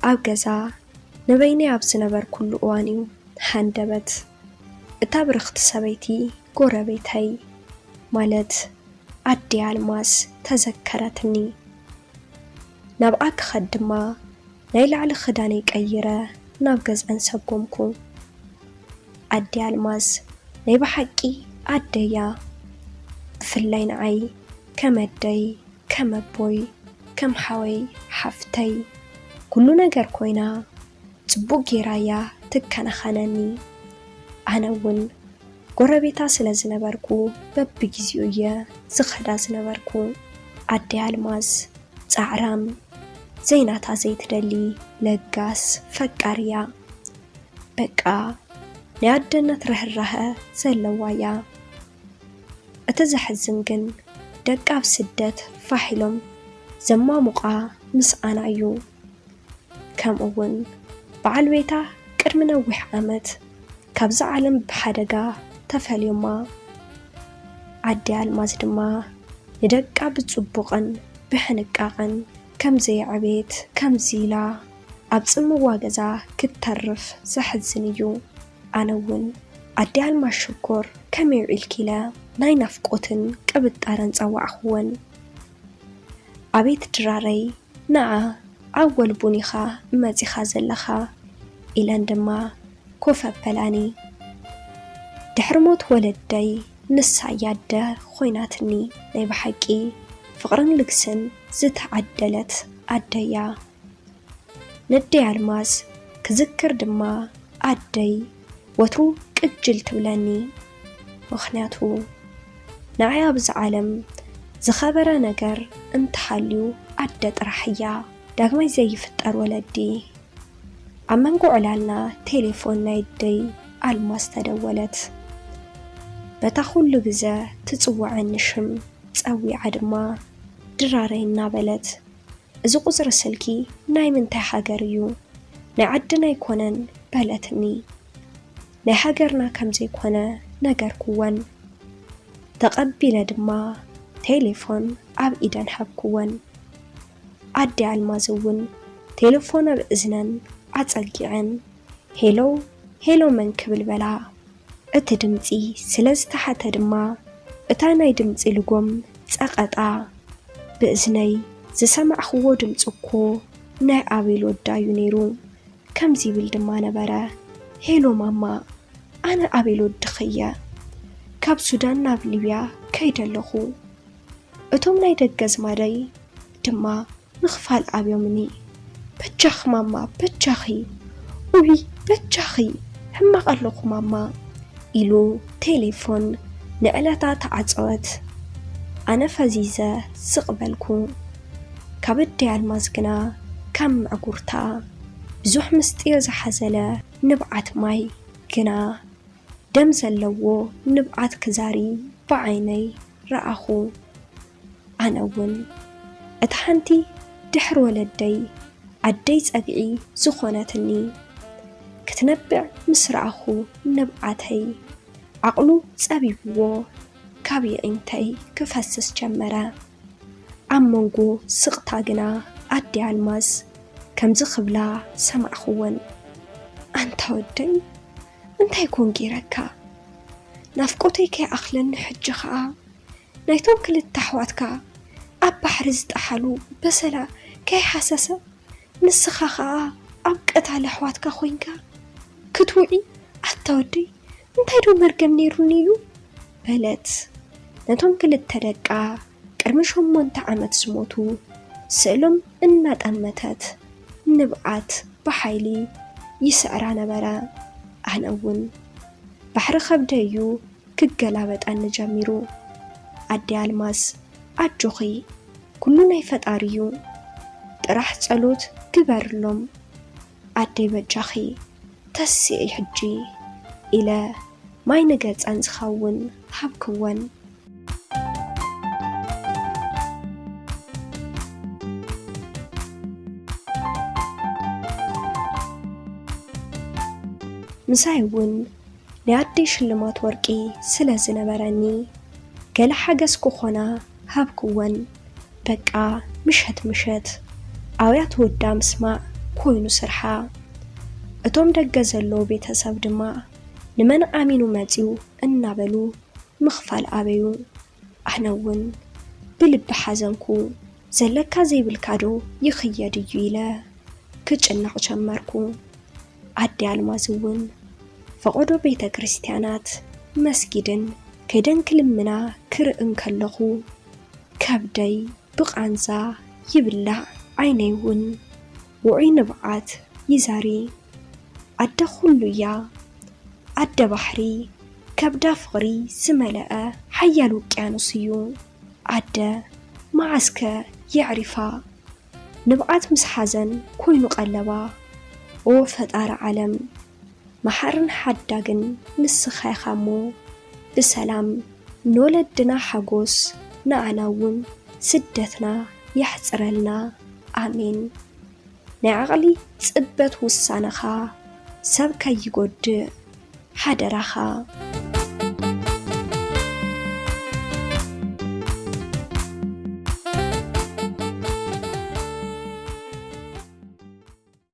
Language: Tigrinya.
ኣብ ገዛ ንበይነይ ኣብ ዝነበርኩሉ እዋን እዩ ሃንደበት እታ ብርኽቲ ሰበይቲ ጎረቤተይ፣ ማለት ኣዲ ኣልማዝ፣ ተዘከረትኒ። ናብኣ ክኸድ ድማ ናይ ላዕሊ ክዳነይ ቀይረ ናብ ገዝኣን ሰጎምኩ። ኣዲ ኣልማዝ ናይ ብሓቂ ኣደያ። ብፍላይ ንዓይ ከም ኣደይ፣ ከም ኣቦይ፣ ከም ሓወይ፣ ሓፍተይ፣ ኩሉ ነገር ኮይና ጽቡቕ ጌራ እያ ትከናኸነኒ። ኣነ እውን ጎረቤታ ስለ ዝነበርኩ በብግዜኡ እየ ዝኸዳ ዝነበርኩ። ኣደይ ኣልማዝ ጻዕራም፣ ዘይናታ ዘይትደሊ፣ ለጋስ፣ ፈቃር እያ። በቃ ናይ ኣደነት ርህራሀ ዘለዋ እያ። እቲ ዘሕዝን ግን ደቃ ኣብ ስደት ፋሕ ኢሎም ዘማሙቓ ምስኣና እዩ። ከምኡ እውን በዓል ቤታ ቅድሚ ነዊሕ ዓመት ካብዛ ዓለም ብሓደጋ ተፈልዮማ። ኣዲ ኣልማዝ ድማ ንደቃ ብጽቡቕን ብሕንቃቕን ከም ዘየዕበየት ከምዚ ኢላ ኣብ ጽምዋ ገዛ ክትተርፍ ዘሕዝን እዩ። ኣነ እውን ኣዲ ኣልማዝ ሽኮር ከመይ ውዒልኪ ኢለ ናይ ናፍቆትን ቅብጣረን ጸዋዕኽወን። ኣቤት ድራረይ፣ ንዓ ኣወል ቡን ኢኻ መጺኻ ዘለኻ ኢለን ድማ ኮፍ ኣበላኒ። ድሕሪ ሞት ወለደይ ንሳ እያ ኣደ ኮይናትኒ። ናይ ብሓቂ ፍቕርን ልግስን ዝተዓደለት ኣደያ። ነደይ ኣልማዝ ክዝክር ድማ ኣደይ ወትሩ ቅጅል ትብለኒ። ምኽንያቱ ንዓይ ኣብዚ ዓለም ዝኸበረ ነገር እንተሃልዩ ኣደ ጥራሕ እያ። ዳግማይ ዘይፍጠር ወለዲ። ኣብ መንጎ ዕላልና ቴሌፎን ናይ ኣደይ ኣልማዝ ተደወለት። በታ ኩሉ ግዘ ትጽውዐኒ ሽም ጸዊዓ ድማ ድራረይ እናበለት፣ "እዚ ቁጽሪ ስልኪ ናይ ምንታይ ሃገር እዩ? ናይ ዓድና ኣይኮነን" በለትኒ። ናይ ሃገርና ከም ዘይኮነ ነገርኩወን። ተቐቢለ ድማ ቴሌፎን ኣብ ኢደን ሃብኩወን። ኣዲ ኣልማዝ እውን ቴሌፎን ኣብ እዝነን ኣጸጊዐን፣ "ሄሎ፣ ሄሎ፣ መን ክብል?" በላ። እቲ ድምጺ ስለ ዝተሓተ ድማ እታ ናይ ድምጺ ልጎም ጸቐጣ። ብእዝነይ ዝሰማዕኽዎ ድምጺ እኮ ናይ ኣቤል ወዳ እዩ ነይሩ። ከምዚ ይብል ድማ ነበረ፣ "ሄሎ ማማ፣ ኣነ ኣቤል ወድኺ እየ። ካብ ሱዳን ናብ ሊብያ ከይደ ኣለኹ። እቶም ናይ ደገ ኣዝማደይ ድማ ንኽፋል ኣብዮምኒ። በጃኺ ማማ፣ በጃኺ፣ ኡይ በጃኺ፣ ሕማቕ ኣለኹ ማማ" ኢሉ ቴሌፎን ንዕለታ ተዓጸወት። ኣነ ፈዚዘ ስቕ በልኩ። ካብ ኣደይ ኣልማዝ ግና ካብ ምዕጉርታ ብዙሕ ምስጢር ዝሓዘለ ንብዓት ማይ ግና ደም ዘለዎ ንብዓት ክዛሪ ብዓይነይ ረኣኹ። ኣነ እውን እታ ሓንቲ ድሕሪ ወለደይ ኣደይ ጸግዒ ዝኾነትኒ ክትነብዕ ምስ ረኣኹ፣ ንብዓተይ ዓቕሉ ጸቢብዎ ካብ የዒንተይ ክፈስስ ጀመረ። ኣብ መንጎ ስቕታ ግና ኣዲ ኣልማዝ ከምዚ ክብላ ሰማዕኽወን፣ "ኣንታ ወደይ፣ እንታይ ኮን ገይረካ? ናፍቆተይ ከይኣኽለኒ ሕጂ ኸኣ ናይቶም ክልተ ኣሕዋትካ ኣብ ባሕሪ ዝጠሓሉ በሰላ ከይሃሰሰ፣ ንስኻ ኸኣ ኣብ ቀታሊ ኣሕዋትካ ኮይንካ ክትውዒ? ኣታ ወደይ፣ እንታይ ዶ መርገም ነይሩኒ እዩ?" በለት። ነቶም ክልተ ደቃ ቅድሚ ሸሞንተ ዓመት ዝሞቱ ስእሎም እናጠመተት ንብዓት ብሓይሊ ይስዕራ ነበረ። ኣነ እውን ባሕሪ ከብደይ እዩ ክገላበጠኒ ጀሚሩ። ኣደይ ኣልማዝ፣ ኣጆኺ፣ ኩሉ ናይ ፈጣሪ እዩ፣ ጥራሕ ጸሎት ግበርሎም። ኣደይ በጃኺ ተስዒ ሕጂ ኢለ ማይ ንገጸን ዝኸውን ሃብክወን። ምሳይ እውን ናይ ኣደይ ሽልማት ወርቂ ስለ ዝነበረኒ፣ ገለ ሓገዝ ክኾና ሃብክወን። በቃ ምሸት ምሸት ኣውያት ወዳ ምስማዕ ኮይኑ ስርሓ። እቶም ደገ ዘለዉ ቤተሰብ ድማ ንመን ኣሚኑ መጺኡ እናበሉ ምኽፋል ኣበዩ። ኣነ እውን ብልቢ ሓዘንኩ። ዘለካ ዘይብልካ ዶ ይኽየድ እዩ ኢለ ክጭነቕ ጀመርኩ። ኣደ ኣልማዝ እውን ፈቐዶ ቤተ ክርስቲያናት መስጊድን ከይደን ክልምና ክርኢ እንከለኹ ከብደይ ብቓንዛ ይብላዕ። ዓይነይ እውን ውዑይ ንብዓት ይዛሪ። ኣደ ኩሉ እያ። ኣደ ባሕሪ ከብዳ ፍቕሪ ዝመለአ ሓያል ውቅያኖስ እዩ። ኣደ መዓስከ የዕሪፋ? ንብዓት ምስ ሓዘን ኮይኑ ቀለባ። ኦ ፈጣሪ ዓለም፣ መሓርን ሓዳግን ንስኻ ኢኻ እሞ ብሰላም ንወለድና ሓጎስ፣ ንኣና እውን ስደትና የሕጽረልና። ኣሜን። ናይ ዓቕሊ ጽበት ውሳነኻ ሰብ ከይጎድእ ሓደራኻ።